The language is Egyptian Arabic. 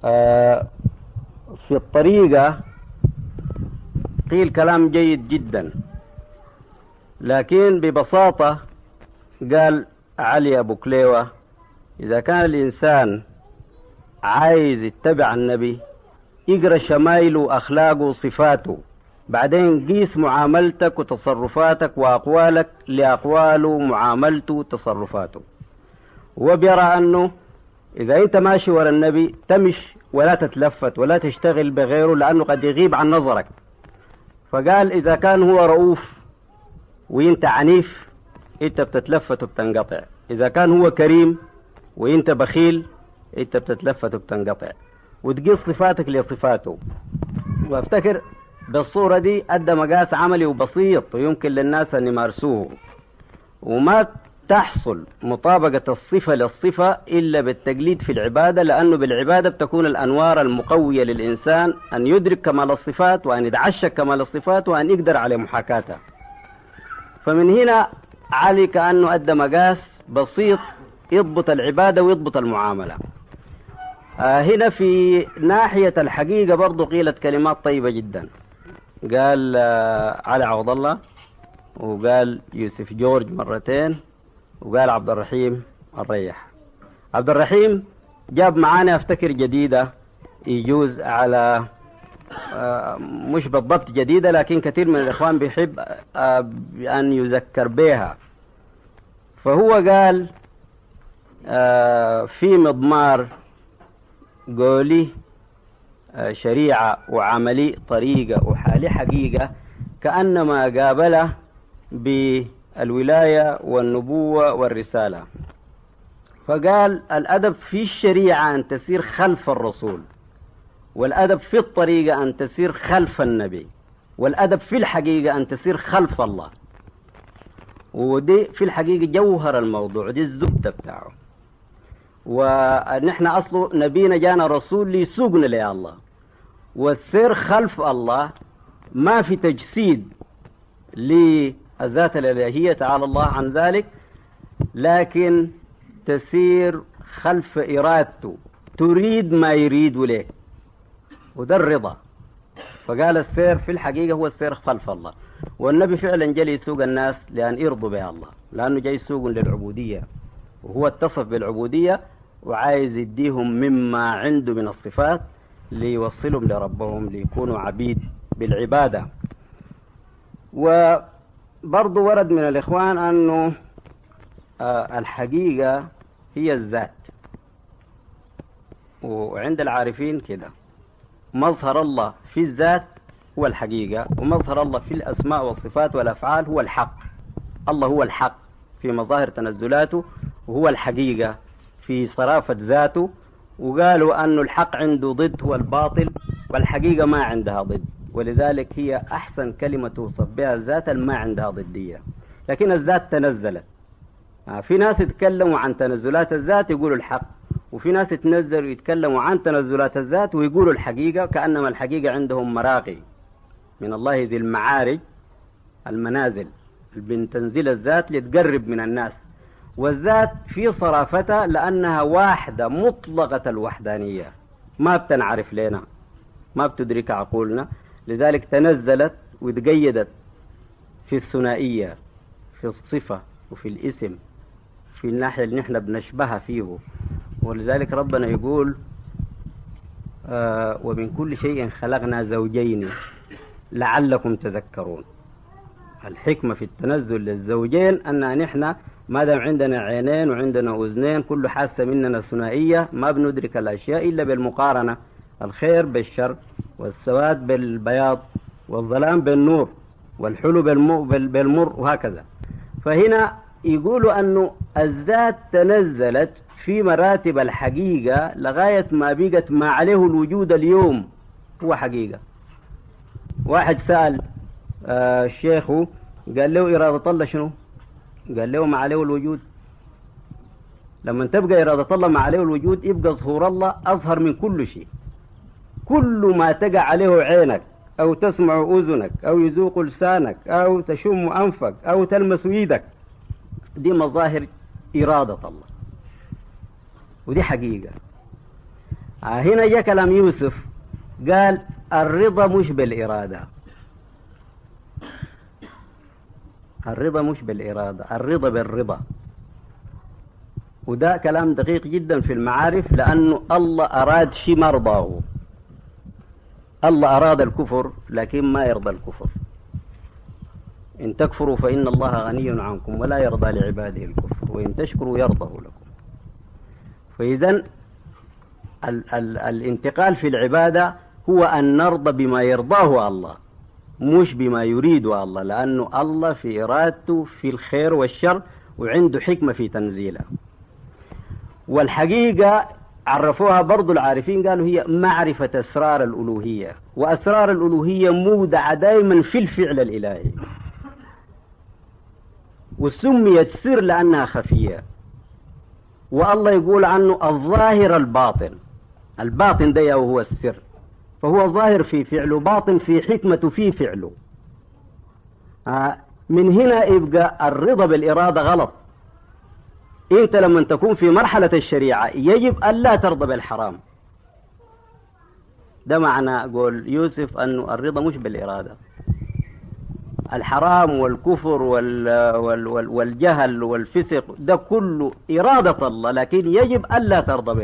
في الطريقة قيل كلام جيد جدا، لكن ببساطة قال علي أبو كليوة إذا كان الإنسان عايز يتبع النبي يقرأ شمايله وأخلاقه وصفاته، بعدين قيس معاملتك وتصرفاتك وأقوالك لأقواله ومعاملته وتصرفاته. وبيرى أنه إذا أنت ماشي ورا النبي تمش ولا تتلفت ولا تشتغل بغيره، لأنه قد يغيب عن نظرك. فقال إذا كان هو رؤوف وإنت عنيف أنت بتتلفت وبتنقطع، إذا كان هو كريم وإنت بخيل أنت بتتلفت وبتنقطع، وتقيس صفاتك لصفاته. وافتكر بالصورة دي أدى مقاس عملي وبسيط ويمكن للناس أن يمارسوه، وما تحصل مطابقة الصفة للصفة إلا بالتقليد في العبادة، لأنه بالعبادة بتكون الأنوار المقوية للإنسان أن يدرك كمال الصفات وأن يتعشق كمال الصفات وأن يقدر على محاكاتها. فمن هنا علي كأنه أدى مقاس بسيط يضبط العبادة ويضبط المعاملة. هنا في ناحية الحقيقة برضو قيلت كلمات طيبة جدا. قال علي عوض الله، وقال يوسف جورج مرتين، وقال عبد الرحيم الريح. عبد الرحيم جاب معانا افتكر جديدة، يجوز على مش بالضبط جديدة، لكن كثير من الإخوان بيحب أن يذكر بها. فهو قال في مضمار قولي شريعة وعملي طريقة وحالي حقيقة، كأنما قابله بالولاية والنبوة والرسالة. فقال الأدب في الشريعة أن تسير خلف الرسول، والأدب في الطريقة أن تسير خلف النبي، والأدب في الحقيقة أن تسير خلف الله. ودي في الحقيقة جوهر الموضوع، دي الزبدة بتاعه. ونحن أصله نبينا جانا رسول ليسوقنا لله الله، والسير خلف الله ما في تجسيد للذات الإلهية تعالى الله عن ذلك، لكن تسير خلف إرادته، تريد ما يريد لك، وده الرضا. فقال السير في الحقيقة هو السير خلف الله. والنبي فعلا جاي يسوق الناس لأن يرضوا به الله، لأنه جاي يسوق للعبودية، وهو اتصف بالعبودية وعايز يديهم مما عنده من الصفات ليوصلهم لربهم، ليكونوا عبيد بالعبادة. وبرضو ورد من الإخوان أنه الحقيقة هي الذات، وعند العارفين كده مظهر الله في الذات هو الحقيقة، ومظهر الله في الأسماء والصفات والأفعال هو الحق. الله هو الحق في مظاهر تنزلاته، وهو الحقيقة في صرافة ذاته. وقالوا أن الحق عنده ضد هو الباطل، والحقيقة ما عندها ضد، ولذلك هي أحسن كلمة توصف بها الذات ما عندها ضدية. لكن الذات تنزلت. في ناس يتكلموا عن تنزلات الذات يقولوا الحق، وفي ناس يتنزلوا يتكلموا عن تنزلات الذات ويقولوا الحقيقة، كأنما الحقيقة عندهم مراقي من الله ذي المعارج، المنازل من تنزيل الذات لتقرب من الناس. والذات في صرافتها لأنها واحدة مطلقة الوحدانية، ما بتنعرف لنا، ما بتدرك عقولنا، لذلك تنزلت وتقيدت في الثنائية، في الصفة وفي الاسم، في الناحية اللي نحن بنشبهها فيه. ولذلك ربنا يقول ومن كل شيء خلقنا زوجين لعلكم تذكرون. الحكمة في التنزل للزوجين أن نحن ما دام عندنا عينين وعندنا أذنين، كل حاسة مننا ثنائية، ما بندرك الأشياء إلا بالمقارنة، الخير بالشر، والسواد بالبياض، والظلام بالنور، والحلو بالمر، وهكذا. فهنا يقولوا أنه الذات تنزلت في مراتب الحقيقة لغاية ما بقت ما عليه الوجود اليوم هو حقيقة. واحد سأل الشيخ قال له إرادة الله شنو؟ قال له ما عليه الوجود. لما تبقى إرادة الله ما عليه الوجود يبقى ظهور الله أظهر من كل شيء. كل ما تقع عليه عينك أو تسمع أذنك أو يذوق لسانك أو تشم أنفك أو تلمس إيدك، دي مظاهر إرادة الله، ودي حقيقة. هنا جاء كلام يوسف، قال الرضا مش بالإرادة، الرضا مش بالإرادة، الرضا بالرضا. وده كلام دقيق جدا في المعارف، لأنه الله أراد شيء مرضاه. الله أراد الكفر لكن ما يرضى الكفر. إن تكفروا فإن الله غني عنكم ولا يرضى لعباده الكفر، وإن تشكروا يرضه لكم. فإذن الانتقال في العبادة هو أن نرضى بما يرضاه الله، مش بما يريده الله، لأنه الله في إرادته في الخير والشر، وعنده حكمة في تنزيله. والحقيقة عرفوها برضو العارفين، قالوا هي معرفة أسرار الألوهية، وأسرار الألوهية مودعة دائما في الفعل الإلهي، وسميت سر لأنها خفية. والله يقول عنه الظاهر الباطن، الباطن ده وهو السر، فهو ظاهر في فعله، باطن في حكمته في فعله. من هنا يبقى الرضا بالإرادة غلط. انت لما تكون في مرحلة الشريعة يجب ألا ترضى بالحرام. ده معنى قول يوسف أنه الرضا مش بالإرادة. الحرام والكفر والجهل والفسق ده كله إرادة الله، لكن يجب ألا ترضى به.